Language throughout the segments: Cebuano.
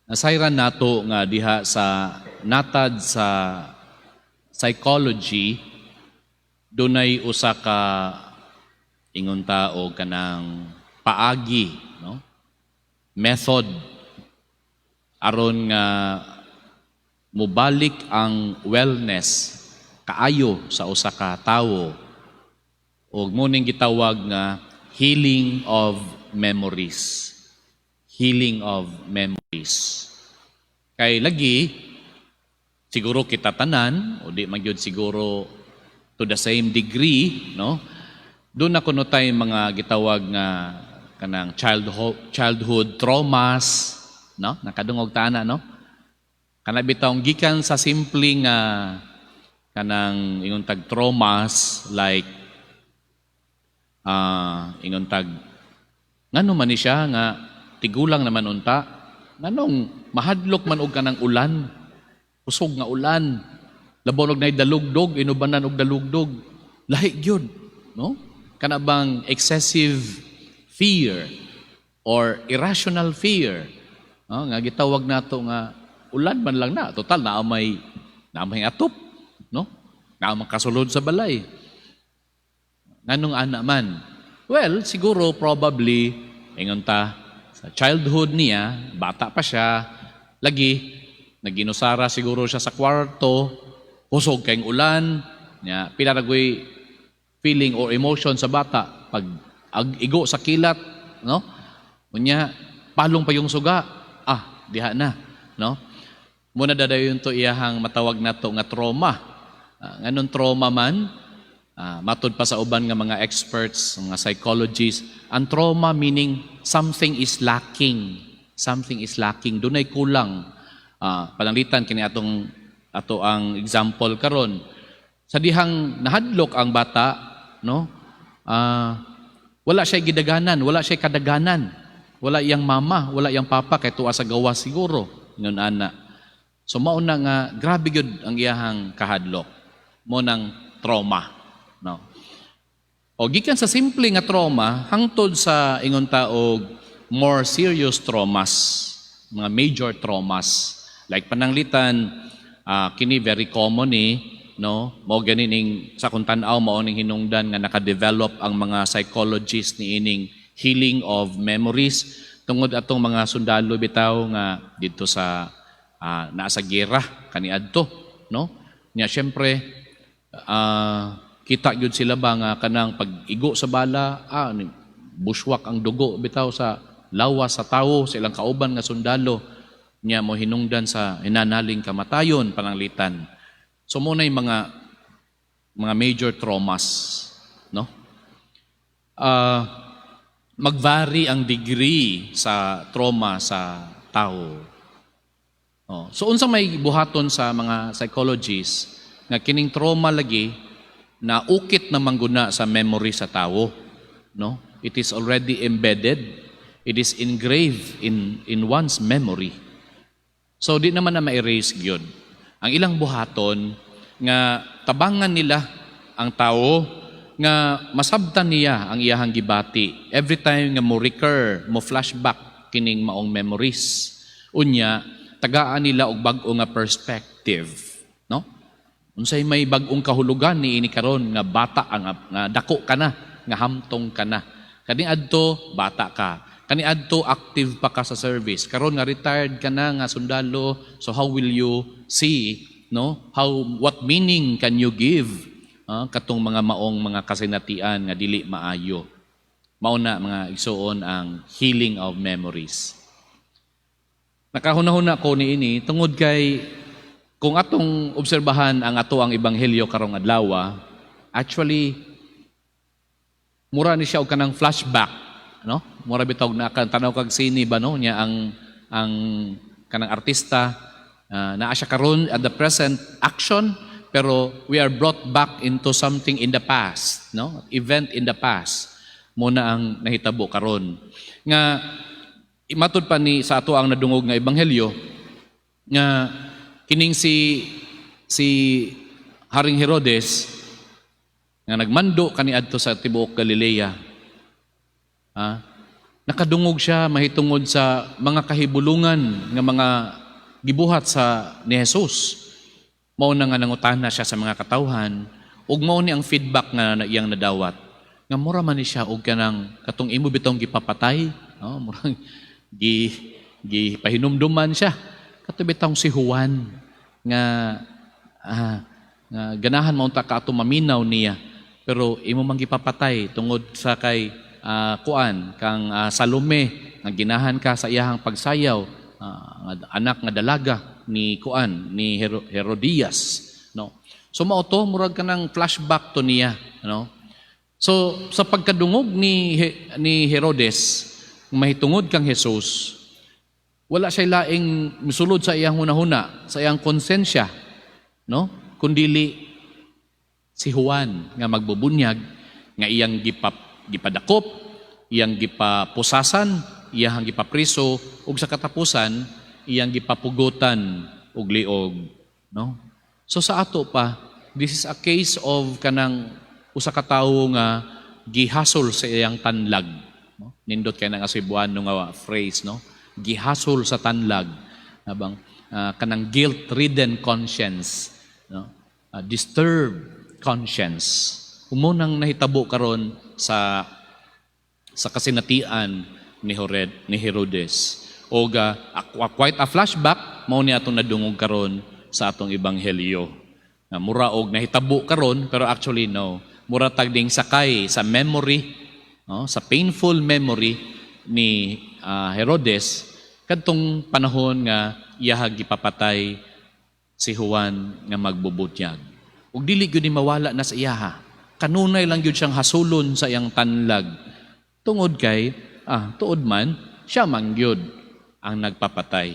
Nasayran nato nga diha sa natad sa psychology, dunay usa ka, ingon ta og kanang paagi, no, method aron nga mobalik ang wellness, kaayo sa usa ka tawo, ug mao ning gitawag nga healing of memories. Healing of memories. Kay lagi siguro kita tanan, o di man gyud siguro to the same degree, no, duna kuno tay mga gitawag nga kanang childhood traumas, no? Nakadungog ta ana, no? Kana bitawng gikan sa simple nga kanang, ingon tag, traumas like ingon tag, ngano man ni siya nga tigulang naman unta, nganong mahadlok man og kanang ulan, kusog nga ulan, labaw og nay dalugdog, inubanan og dalugdog, lahi gyud, no? Kana bang excessive fear or irrational fear, no, nga gitawag nato nga ulan man lang na, total naa may atop, no, naa man kasulod sa balay, nganong ana man? Well, siguro probably, ingon ta, sa childhood niya, bata pa siya, lagi naginusara siguro siya sa kwarto, kusog kayong ulan, nya pila ra goy feeling or emotion sa bata pag ag igo sa kilat, no? Unya palong pa yung suga, diha na, no? Mao na dadayon to iyahang matawag nato nga trauma. Nganong trauma man? Matud pa sa uban nga mga experts, mga psychologists, ang trauma meaning something is lacking. Something is lacking. Dunay kulang. Pananglitan kini atong ato ang example karon. Sa dihang nahadlok ang bata, no? Wala siya gidaganan, wala siya kadaganan. Wala iyang mama, wala iyang papa kay tuwa sa gawas siguro ingon ana. So mao na nga grabe gyud ang iyahang kahadlok. Mao nang trauma, no? O gikan sa simple nga trauma hangtod sa, ingon ta og, more serious traumas, mga major traumas. Like pananglitan, kini very common ni, no? Mao gani ning sa kung tan-aw, mao ning hinungdan nga naka-develop ang mga psychologists ni ining healing of memories tungod atong mga sundalo bitaw nga didto sa naa sa giyera kaniadto, no? Nya syempre kita gyud sila ba nga kanang pag-igo sa bala, buswak ang dugo bitaw sa lawas sa tawo sa ilang kauban nga sundalo, nya mo hinungdan sa hinanaling kamatayon, pananglitan. So mao na mga major traumas, no? Mag-vary ang degree sa trauma sa tao. Oh. So unsa may buhaton sa mga psychologists nga kining trauma lagi na ukit na mangguna sa memory sa tao, no? It is already embedded. It is engraved in one's memory. So di naman na ma-erase gyud. Ang ilang buhaton nga tabangan nila ang tao nga masabtan niya ang iyahang gibati every time nga mo recur, mo flashback kining maong memories. Unya tagaan nila og bag-o nga perspective, no? Unsay may bag-ong kahulugan ni ini karon nga bata ang nga dako ka na, nga hamtong ka na? Kani adto bata ka. Kani adto active pa ka sa service. Karon nga retired ka na nga sundalo, so how will you see, no? How what meaning can you give katong mga maong mga kasinatian nga dili maayo? Mao na, mga igsuon, ang healing of memories. Nakahuna-huna ko niini tungod kay kung atong obserbahan ang ato ang ebanghelyo karong adlaw, actually mura ni siya og kanang flashback, no? Mura bitaw na kan tanaw kag sine ba, no, nya ang kanang artista naa siya karon at the present action, pero we are brought back into something in the past, no? Event in the past. Mao na ang nahitabo karon. Nga matud pa ni sa ato ang nadungog nga ebanghelyo nga kining si Haring Herodes nga nagmando kaniadto sa tibuok Galilea. Nakadungog siya mahitungod sa mga kahibulungan nga mga gibuhat sa ni Jesus. Mao na nga nangutana siya sa mga katawhan ug mao ni ang feedback nga na iyang nadawat. Nga mura man ni siya og kanang katong imo bitong gipapatay, no? Murang gi gipahinumduman siya. Kato bitong si Juan nga ganahan mo unta ka ato maminaw niya, pero imo man gipapatay tungod sa kay kuan kang Salome nga ginahan ka sa iyahang pagsayaw, nga anak nga dalaga ni kuan ni Herodias, no? So mao to, murag kanang flashback to niya, no? So sa pagkadungog ni Herodes mahitungod kang Jesus, wala siya laing misulod sa iyang hunahuna, sa iyang konsensya, no, kundili si Juan nga magbubunyag nga iyang gipadakop, iyang gipapusasan, iyang gipapriso ug sa katapusan iyang gipapugutan og liog, no? So sa ato pa, this is a case of kanang usa ka tawo nga gihasol sa iyang tanlag, no? Nindot kay nga Cebuano nga phrase, no? Gihasol sa tanlag habang kanang guilt-ridden conscience, no? Disturbed conscience. Mao nang nahitabo karon sa kasinatian ni Herodes. O quite a flashback mao ni atong nadungog karon sa atong ebanghelyo. Nga mura og nahitabo karon, pero actually no. Mura tag ding sakay sa memory, no, sa painful memory ni Herodes kadtong panahon nga iyahag gipapatay si Juan nga magbubutyag. Ug dili gyud ni mawala na sa iyaha. Kanunay lang gyud siyang hasulon sa iyang tanlag. Tungod kay tuod man siya man gyud ang nagpapatay.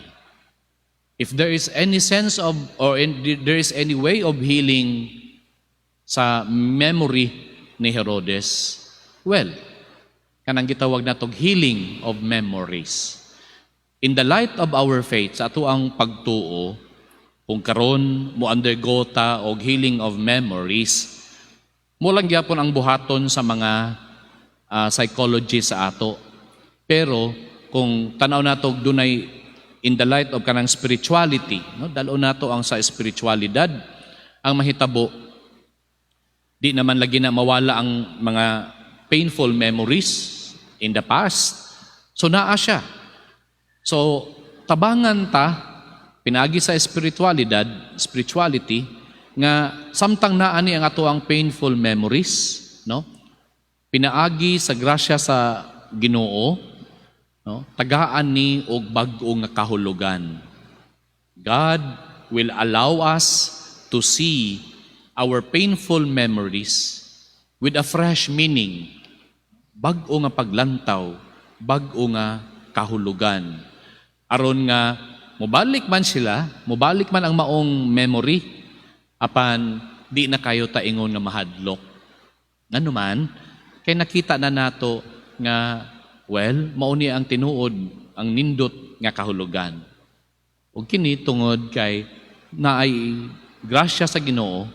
If there is any sense of or there is any way of healing sa memory ni Herodes, well, kanang gitawag natog healing of memories. In the light of our faith, sa ato ang pagtuo, kung karon mo undergo ta og healing of memories, mao lang gyapon ang buhaton sa mga psychology sa ato. Pero kung tanaw nato dunay in the light of kanang spirituality, no, dalo nato ang sa spiritualidad, ang mahitabo, di naman lagi na mawala ang mga painful memories in the past. So naa siya. So tabangan ta pinaagi sa spirituality nga samtang naa ni ang ato ang painful memories, no? Pinaagi sa grasya sa Ginoo, no? Tagaan ni og bag-o nga kahulugan. God will allow us to see our painful memories with a fresh meaning. Bag-o nga paglantaw, bag-o nga kahulugan. Aron nga mobalik man sila, mobalik man ang maong memory, apan di na kayo taingon nga mahadlok. Ngano man, kay nakita na nato nga, well, mao ni ang tinuod, ang nindot nga kahulugan. Ug kini tungod kay naay grasya sa Ginoo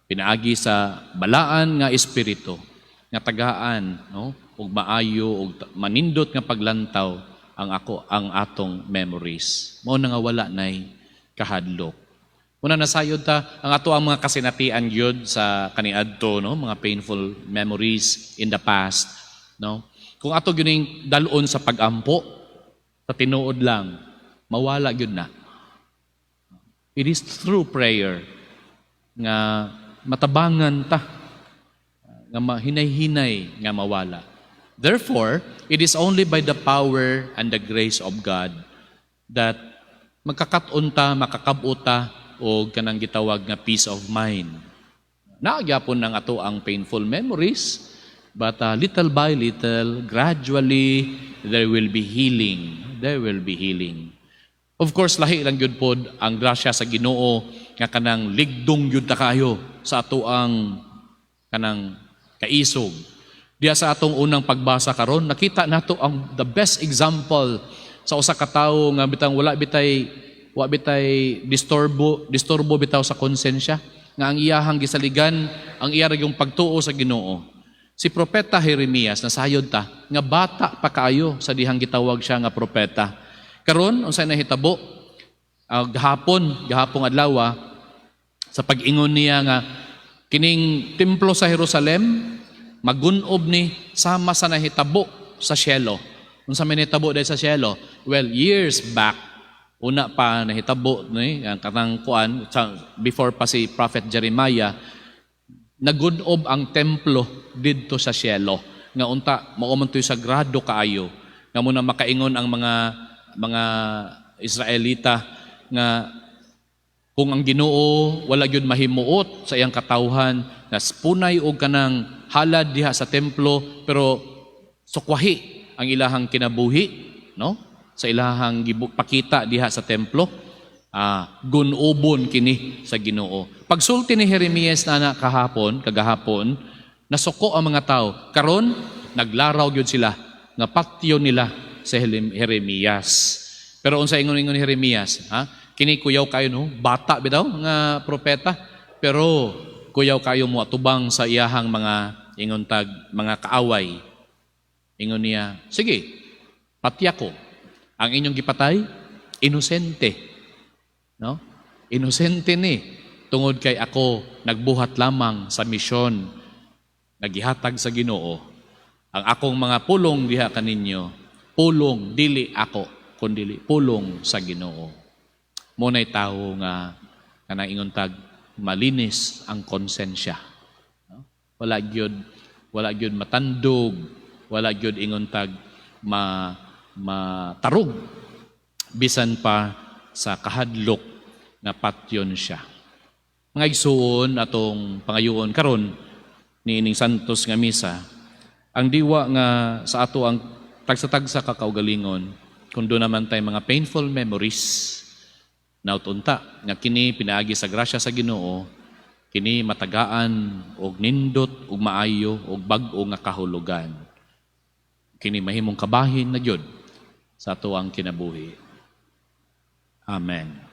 pinaagi sa balaan nga espiritu nga tagaan, no, ug maayo ug manindot nga paglantaw ang atong memories. Mao na nga wala nay kahadlok. Una nasayod ta ang ato ang mga kasinatian gyud sa kaniadto, no, mga painful memories in the past, no? Kung ato gyud ning dal-on sa pagampo, sa tinuod lang, mawala gyud na. It is through prayer nga matabangan ta nga mahinay-hinay nga mawala. Therefore, it is only by the power and the grace of God that magkakat-on ta, makakab-ot ta og kanang gitawag nga peace of mind. Naa gyapon ng ato ang painful memories, but little by little, gradually, there will be healing. There will be healing. Of course, lahi lang gyud pod ang grasya sa Ginoo nga kanang ligdong gyud ta kayo sa ato ang kanang kaisog. Diya sa atong unang pagbasa karon, nakita nato ang the best example sa usa ka tawo nga bitang wala bitay wa bitay disturbo disturbo bitaw sa konsensya, nga ang iyahang gisaligan ang iya ra yung pagtuo sa Ginoo. Si Propeta Jeremias, nasayod ta nga bata pa kaayo sa dihang gitawag siya nga propeta. Karon, unsay nahitabo? Gahapon, gahapong adlaw, sa pag-ingon niya nga kining templo sa Jerusalem magunob ni sama sa nahitabo sa Shiloh. Unsa may nahitabo dahil sa Shiloh? Well, years back, una pa nahitabo ni ang kanang kuan before pa si Prophet Jeremiah, nagunob ang templo didto sa Shiloh nga unta mao man to'y sagrado kaayo nga muna makaingon ang mga Israelita nga kung ang Ginoo wala gyud mahimuot sa iyang katawhan na punay og kanang halad diha sa templo, pero sukwahi ang ilahang kinabuhi, no, sa ilahang pakita diha sa templo, gunobon kini sa Ginoo. Pagsulti ni Jeremias na kahapon, kagahapon, nasuko ang mga tao. Karon naglaraw gyud sila nga patyon nila sa Jeremias. Pero unsa ingon-ingon ni Jeremias, ha? Kini kuyaw kayo, no, bata bitaw nga propeta, pero kuyaw kayo mo atubang sa iyahang mga ingon tag mga kaaway. Ingon niya, "Sige, patya ko. Ang inyong gipatay, inosente." No? Inosente ni tungod kay ako nagbuhat lamang sa misyon nga gihatag sa Ginoo. Ang akong mga pulong diha kaninyo, pulong dili ako, kundili pulong sa Ginoo. Mao nay tawo nga kanang ingon tag malinis ang konsensya. No? Wala gyud matandog, wala gyud ingon tag matarog bisan pa sa kahadlok nga patyon siya. Mga igsuon, atong pangayoon karon niining Santos nga Misa ang diwa nga sa ato ang tagsa-tagsa ka kaugalingon, kung duna man tay mga painful memories, unta nga kini pinaagi sa grasya sa Ginoo kini matagaan og nindot ug maayo og bag-o nga kahulugan. Kini mahimong kabahin na gyud sa ato ang kinabuhi. Amen.